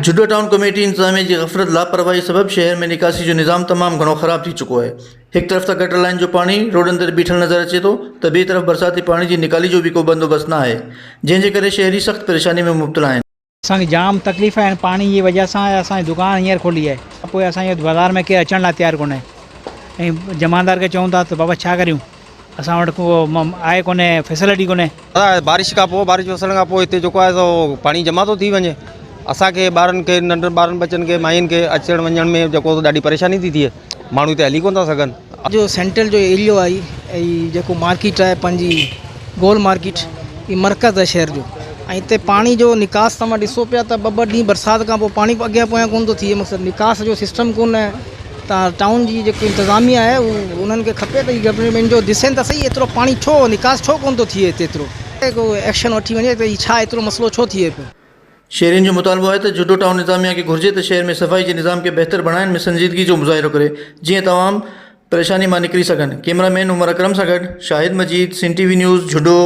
Jhuddo town committee انتظاميه جي غفلت لاپرواهي سبب شهر ۾ نڪاسي جو نظام تمام گهڻو خراب ٿي چڪو آهي. هڪ طرف ته گٽر لائين جو پاڻي روڊن تي بيٺل نظر اچي ٿو ته ٻئي طرف برساتي پاڻي جي نيڪالي جو به ڪو بندوبست نه آهي جنهن جي ڪري شهري سخت پريشاني ۾ مبتلا آهن. اسان کي جام تڪليف آهن پاڻي جي وجه سان اسان جي دڪان هينئر کولي آهي پوء اسان جي بازار ۾ ڪير اچڻ لاء تيار ڪونهي ۽ جمعدار کي چئون ٿا ته بابا ڇا ڪريون اسان وٽ ڪو آهي ڪونهي فيسلٽي ڪونهي. دادا بارش کان پوء بارش وسڻ کان پوء هتي جيڪو آهي سو پاڻي جمع ٿو ٿي وڃي اسان کي ٻارن کي ننڍن ٻارن ٻچن کي ماين کي اچڻ وڃڻ ۾ جيڪو ڏاڍي پريشاني ٿي ٿئي ماڻهو هتي هلي ڪونه ٿا سگهن. جو سينٽرل جو ايريو آهي ۽ جيڪو مارڪيٽ آهي پنهنجي گول مارڪيٽ هي مرڪز آهي شهر جو ۽ هتي پاڻي جو نڪاس توهان ڏسو پيا ته ٻه ٻه ڏينهن برسات کان پوء پاڻي اڳيان پويان ڪونه ٿو ٿئي مقصد نڪاس جو سسٽم ڪونه آهي ته ٽائون جي جيڪي انتظاميه آهي اهو انهن کي کپي ته هي گورنمينٽ جو ڏسين ته سهي ايترو پاڻي ڇو نڪاس ڇو ڪونه ٿو ٿئي هتي ايترو ڪو ايڪشن وٺي وڃي ته هي ڇا ايترو مسئلو ڇو ٿئي پيو. شهرين جو مطالبو آهي ته جهڏو ٽائون انتظاميه کي گهرجي ته شهر ۾ صفائي جي نظام کي بهتر بڻائڻ ۾ سنجيدگي جو مظاهرو ڪري جيئن ته عوام پريشاني مان نڪري سگهن ڪئميرا مين عمر اڪرم سان گڏ Shahid Majeed Sindh T V news Jhuddo.